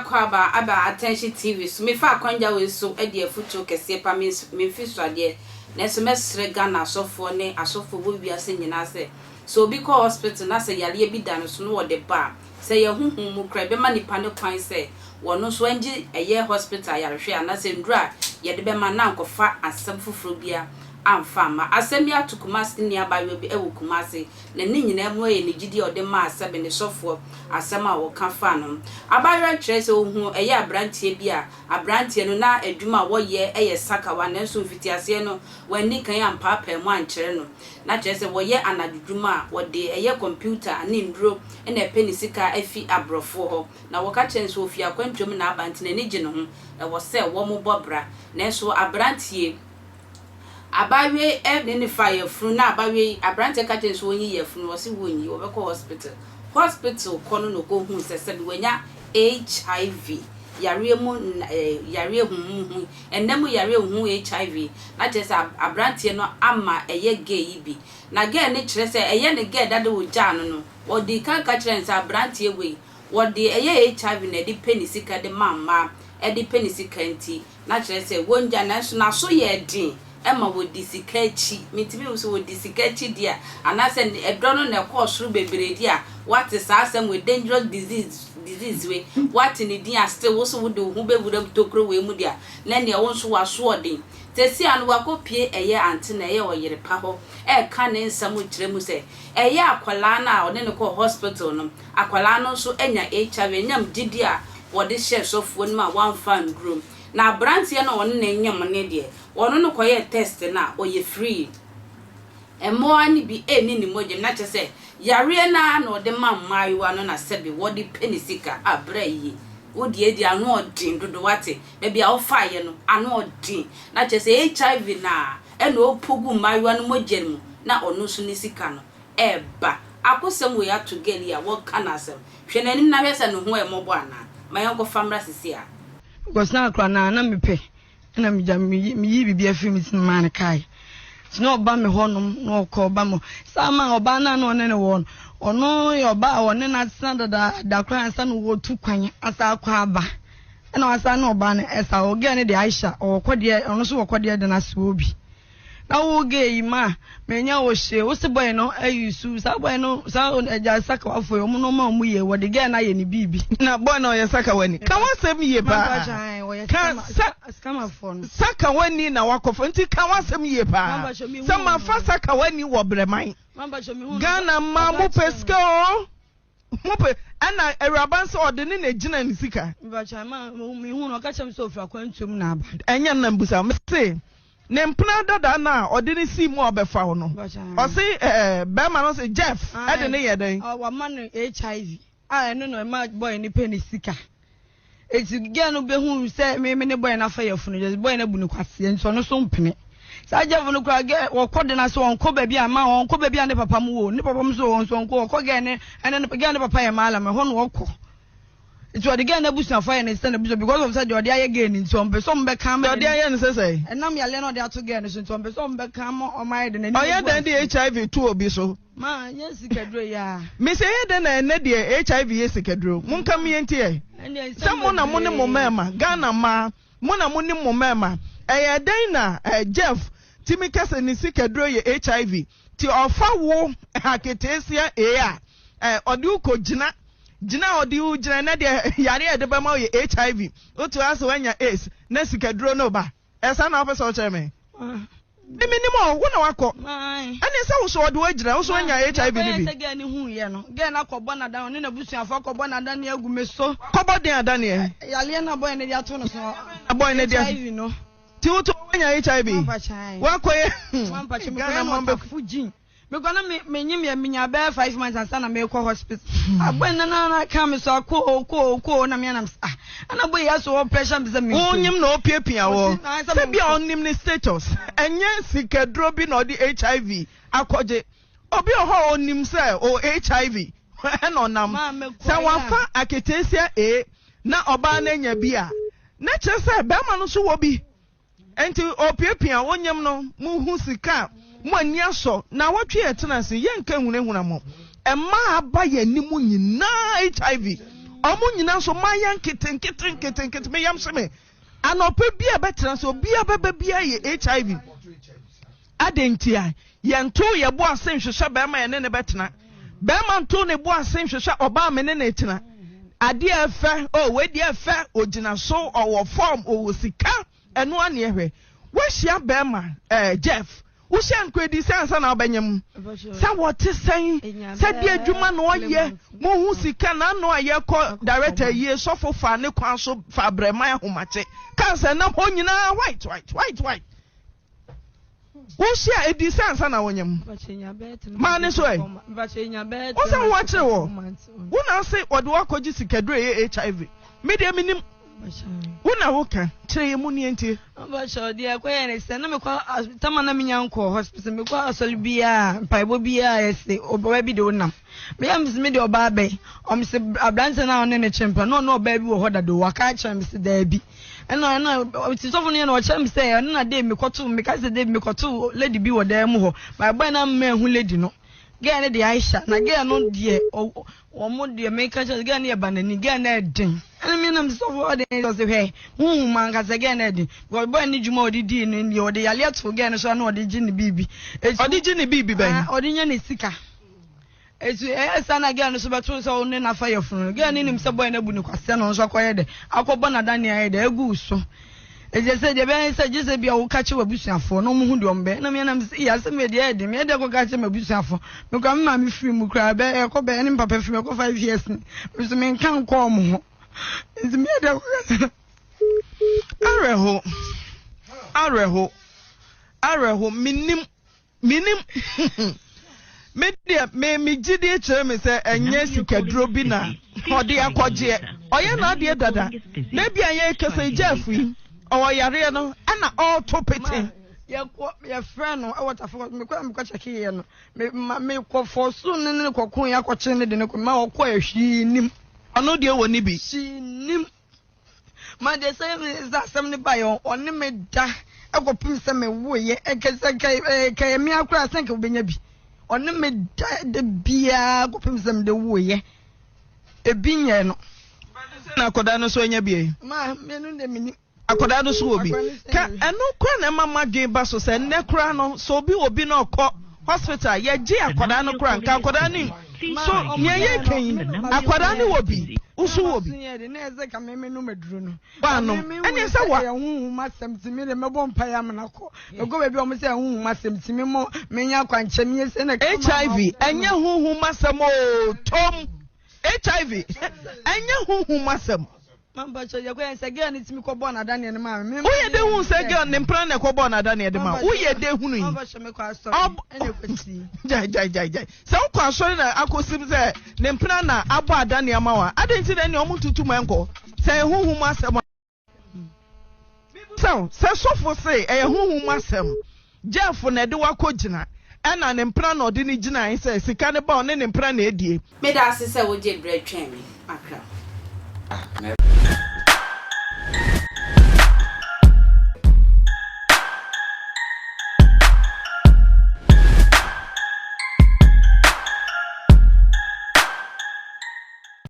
akwaaba aba Attention TV so. Mefa akwangya wei so de afutuo kɛseɛ pa memfi so adeɛ. Nanso mɛsrɛ Ghana asɔfoɔ ne asɔfoɔ wɔ wiase nyinaa sɛ, sɛ obi kɔ hospital na sɛ yareɛ bi da no so na wɔde ba a, sɛ ɛyɛ honhom mu koraa a, ɛbɛma nipa no kwan sɛ wɔno nso ɛngye ɛyɛ hospital ayarehwɛ anaasɛ nnuro a yɛde bɛma no ankɔfa asɛm foforɔ biara amfa amma. Asɛm yi ato Kumasi ni abaayewa bi wɔ Kumasi na ne nyinaa mu yɛ ne gyidie a ɔde maa sɛbe ne sɔfoɔ asɛm a ɔka faa no ho. Abaayewa no kyerɛ sɛ ɔhuu ɛyɛ abranteɛ bi a abranteɛ no na adwuma a wɔyɛ yɛ sakawa nanso mfitiaseɛ no wanni kan ampaapaa mu ankyerɛ no. Na kyerɛ sɛ wɔyɛ anadwo dwuma a wɔde ɛyɛ kɔmputa ne nnuro na ɛpɛ ne sika afi aborɔfoɔ hɔ. Na wɔka kyerɛ no sɛ ɔfi akwantuo mu na aba nti n'ani gye ne ho, ɛwɔ sɛ wɔbɔ bra. Nanso abranteɛ. Abaayewa yi ne no faa yafunu na abaayewa yi, aberanteɛ ka kyerɛ no sɛ ɔnyi yafunu no, ɔse wɔnyi, wɔbɛkɔ hospital. Hospital kɔ no na ɔkɔhuu sɛ sɛbe wanya HIV yareɛ mu yareɛ huhuhu, ɛnna mu yareɛ huhu HIV, na kyerɛ sɛ aberanteɛ no ama ɛyɛ girl yi bi. Na girl no kyerɛ sɛ ɛyɛ ne girl dada ɔgyaa no no, ɔdii kan ka kyerɛɛ no sɛ aberanteɛ wei, wɔde ɛyɛ HIV na ɛde pɛ ne sika de ma mmaa, ɛde pɛ ne sika nti, Na kyerɛ sɛ, wɔngya, nanso n'aso yɛɛ den ma wɔdi sika akyi. Mentumi nhu sɛ wɔdi sika akyi deɛ a, anaasɛ ɛdɔ no na ɛkɔɔ soro bebree deɛ a, woate saa asɛm wei, dangerous disease, disease wei, woate ne din a, still wo nso wode wo ho bɛwura mu tokuro wei mu deɛ a, na ɛnneɛ wo nso w'asoɔden. Seesei ara no, wakɔpue ɛyɛ ante na ɛyɛ ɔyere pa hɔ reka ne nsɛm rekyerɛ mu sɛ, ɛyɛ akwadaa no a ɔne no kɔɔ hospital no, Akwadaa no nso anya HIV ɛnam gyidie a wɔde hyɛɛ sɔfoɔ no mu a wamfa anduro. Na abranteɛ no a ɔne no nyem no deɛ, ɔno no kɔyɛɛ test no a, ɔyɛ free. Mmoawa no bi nni ne mogya mu, na kyerɛ sɛ yareɛ no ara na ɔde ma mmaayewa no na sɛbe wɔde pɛ ne sika. Ah bra yie, wo deɛ deɛ ano ɔden dodo wate, baabi a wofaeɛ no ano ɔden. Na kyerɛ sɛ HIV no ara ɛna ɔpɔ gu mmaayewa no mogya mu na ɔno nso ne sika no ɛɛba. Akosɛm wei ato girl yi a wɔka n'asɛm. Hwɛ n'anim na hwɛ sɛ ne ho ɛmɔbɔ anaa. Ma yɛnkɔ fa mmra sisi a. Because na akora no a na mepɛ ɛna megya meyii biribi afiri me ti no maa no kae nti na ɔba me hɔ nom na ɔkɔ ɔba me saa ma ɔbaa no a na ɔne ne wɔ no ɔno yɛ ɔbaa a ɔne no atena dada da koraa ansa na wɔtu kwan asa akɔ aba ɛna wasa ne ɔbaa no ɛsa ɔgɛɛ no de Aisha ɔwɔ kɔdeɛ ɔno nso wɔ kɔdeɛ de no ase wɔ bi Na wo gay yi ma menya wo hye wo se boy no ayi su saa boy no saa agya sakawa fo yi ɔmo no ma ɔmo yie wɔde girl no ayɛ ne biribi. Na boy no ɔyɛ sakawa ni ka w'asɛm yie paa ka sa sakawa ni na wakɔfa nti ka w'asɛm yie paa sɛ mafa sakawa ni wɔ brɛman Ghana mmaa mo pɛ sika oo. Mo pe ɛna awuraba nso ɔde ne na egyina ne sika. Mepakyɛ ma me hu no ɔka kyerɛ me sɛ ofiri akwantuo mu na aba. Ɛnyɛ no na mbusa me se ne mpena dada no a ɔde no sii mu a ɔbɛfa wo no ɔse ɛɛ bɛrima no se Jeff ɛde ne yɛ dɛn. Wama no HIV a ɛno na ɛma boy no pɛ ne sika. Eti girl no behu sɛ me me ne boy no afa yafunu just boy no abu no kwaseɛ nti ɔno so mpene. Saa Jeff no koraa girl wɔkɔ de no ase ɔnkɔ baabi a ma ɔnkɔ baabi a ne papa mu wɔ ne papa mu so wɔ nso ɔnkɔ ɔkɔ girl ne ɛne ne girl ne papa yɛ maalam ɛhɔ na ɔkɔ. Nti ɔde girl no abusuafo ayɛ ne sɛ n'abusua because of sɛ deɛ ɔde ayɛ girl no nti ɔmpɛ sɛ ɔmo bɛka ama Deɛ ɔde ayɛ no sɛ sɛn? Ɛnam yareɛ no ɔde ato girl no so nti ɔmpɛ sɛ ɔmo bɛka ama ɔmo ayɛ de n'ani Ɔyɛ agu dɛn de ase. HIV to obi so? Ma nyɛ sikaduro yi aa. Mese ɛyɛ dɛn na ɛnɛ deɛ HIV yɛ sikaduro? Monka me yɛnti ɛ. Sɛ mo na mo ne mo mmarima, Ghana mmaa, mo na mo nim mo mmarima. Ɛyɛ dɛn na eh, Jeff tumi ka sɛ ne sikaduro yɛ HIV? Nti ɔfa wo aketeesia ee a, eh, ɔde wo kɔ gyina. Gyina a ɔde wo gyina ɛnɛ deɛ yareɛ a ɛde bɛma wo yɛ HIV. Wote hɔ ara sɛ woanya AIDS na sikaduro no ba. Ɛsa na wopɛ sɛ wokyerɛ me? Me menim o, wo na wakɔ. Ɛne sɛ wo so ɔde wo agyina, wo so anya HIV no bi. Sɛ gɛɛ no hu yɛ no, gɛɛ no akɔbɔ n'adan, ɔne n'abusuafo akɔbɔ n'adaneɛ agu me so. Kɔbɔ den adaneɛ? Yareɛ no a bɔyɛ no de ato no so. Bɔyɛ no de ato. HIV no. Ti wo to wanya HIV? Wakɔ yɛ. Ghana mma bɛ. Mekɔ na me menyim yɛ menya bɛyɛ 5 months ansa na mekɔ hospital. Aboy no na na ka me so akɔ o kɔ o kɔ o na me anam ah ana boy ya so wɔ pressure me sɛ me. Wonyim na opiapia wɔ sɛ bi a ɔnim ne status ɛnyɛ sikaduro bi na ɔde HIV akɔgye obi wɔ hɔ a ɔnim sɛ ɔwɔ HIV ɛna ɔnam sɛ wafa aketeesia A na ɔbaa no anya bi a na kyerɛ sɛ bɛrima no nso wɔ bi. Enti opiapia wo nyem no mo hu sika a mo ani asɔ naawɔtwe yɛ tena ase yɛ nka nhunahuna mo mmaa aba yɛ anim nyinaa HIV. Ɔmo nyina nso mayɛ nketenkete nketenkete me yam hye me. Anɔpa bi a bɛtena so obiara bɛba biara yɛ HIV. Adɛn ntia? Yɛntoo yɛn bo ase nhwehwɛ barima a yɛne no bɛtena. Barima ntoo ne bo ase nhwehwɛ ɔbaa a me ne no retena. Adeɛ a ɛfɛ, oh, wei deɛ ɛfɛ, ɔgyina so, ɔwɔ fɔm, ɔwɔ sika, ɛno ara na yɛhwɛ. Woahyia barima, eh, Jeff, wohyia no koraa di sɛ ansa na wobɛnyem. Sɛ wɔte sɛn, sɛ deɛ adwuma na ɔyɛ, mohu sika, n'ano a yɛkɔ director yie, sɔfo faa ne kwan so faa brɛman ahomakye, kaa sɛ nam hɔ nyinaa white, white, white, white. Wohyia edi sɛ ansa na wonyem. Maa ne so ɛ. Wo sɛ ho akyere wɔ. Wo na ase wɔde wo akɔgye sikaduro ɛyɛ HIV. Me deɛ menim. Wo na woka kyerɛ yɛ mu nie ntie. Mpakyɛw deɛ ɛkɔyɛ ne sɛ na mekɔ tama na menya nkɔ hospital mekɔ asɔre biara mpaebɔ biara yɛse ɔbaa bi de wo nam. Meyɛ me se me deɛ ɔbaa bɛn ɔmo se aberanteɛ no a ɔne ne kye mpa na ɔne ɔbaa bi wɔ hɔ dada o waka akyerɛ me se daabi. Ɛna ɛna ɔti sɔfo no yɛ na ɔkyerɛ me sɛ ɛno na dave mekɔto meka sɛ dave mekɔto lady bi wɔ dan mu hɔ my boy na mma ehu lady no girl no de Aisha na girl no deɛ wɔn deɛ meka kyerɛ girl no yɛ banani girl no ɛden ɛna mi nam sɔfo ɔde ɔsɛ hwɛ huhu ma ankasa girl no ɛden because boy no dwuma ɔde dii no deɛ ɔde yaleɛ to girl no so na ɔde gye ne biribi ɔde gye ne biribi bɛn ɔde nya ne sika. Eti ɛyɛ saa na girl no so bɛto sɛ wo ne no afa yafunu no. Girl no nim sɛ boy no abu no kwasea na ɔno nso akɔyɛ dɛ akɔbɔ n'adaneɛ ayɛ dɛ agu wo so. Eti ɛsɛ deɛ ɛbɛyɛ ne sɛ gye sɛ bia woka kyerɛ w'abusuafoɔ na wɔn hu deɛ wɔn bɛyɛ. Na me nam sɛ ee asɛm wei deɛ ɛyɛ den meyɛ dɛ kɔka kyerɛ m'abusuafoɔ. Me koraa me maame firi mu koraa bɛ ɛkɔ bɛyɛ ne me papa firi mu ɛkɔ 5 years ni. Me nso menka nkɔ wɔn ho. Nti meyɛ dɛ kɔka kyerɛ. Awerɛho, awerɛho, awerɛho, mennim. Menim. Me deɛ, me me gyidie kyerɛ me sɛ ɛnyɛ sikaduro bi na ɔde akɔgyeɛ. Ɔyɛ n'adeɛ dada. Na ebia yɛn kasa yi Jeff yi, ɔwɔ yareɛ no ɛna ɔreto pete. Yɛkɔ yɛfrɛ no ɛwɔ tafo kɔ mekɔ a mekɔ kyɛke yɛ no me ma mekɔ fɔso ne ne kɔko yɛ akɔkye ne de ne kɔ ma ɔkɔ ɛhwii nim. Ɔno deɛ wɔ ne bi. Hwii nim. Ma deɛ sɛ sɛ asɛm no baeɛ ɔne me da kɔpem sɛ mewoeɛ ɛkɛ sɛ kɛyɛ me akora sɛ nka wobɛnya bi ɔne me da da biara kɔpem sɛ mede woeɛ ebi nyɛ no na akɔda no so anya bi ma menu de menim akɔda no so wɔ bi ka ɛno kora na ɛma madwen ba so sɛ nnɛ kora no sɛ obi wɔ bi na ɔkɔ hospital yɛgye akɔda no kora nka akɔda no So nea yɛreka yi, akwadaa no wɔ bi, wo nso wɔ bi. Woanom, ɛneɛ sɛ wa. HIV, ɛnyɛ honhom asɛm oo, tom. HIV, ɛnyɛ honhom asɛm. Woyɛ dɛ hu sɛ girl ne mpena na ɛkɔbɔɔ n'adaneɛ de ma wo? Woyɛ dɛ hunu yi? Ɔb gyae gyae gyae gyae. Sɛ wokɔ asɔre na akɔsim sɛ ne mpena na abɔ adaneɛ ama wo a, adɛn nti na ɛnneɛ ɔmo ntutu ma ɛnkɔ? Sɛ ɛyɛ honhom mu asɛm a. Mebisa wo, sɛ sɔfo se ɛyɛ honhom mu asɛm, Jeff na ɛde wo akɔgyina, ɛna ne mpena na ɔde no gyinae sɛ sika no ba ɔne ne mpena na ɛdie. Meda ase sɛ wogyee berɛ twɛn me, Accra.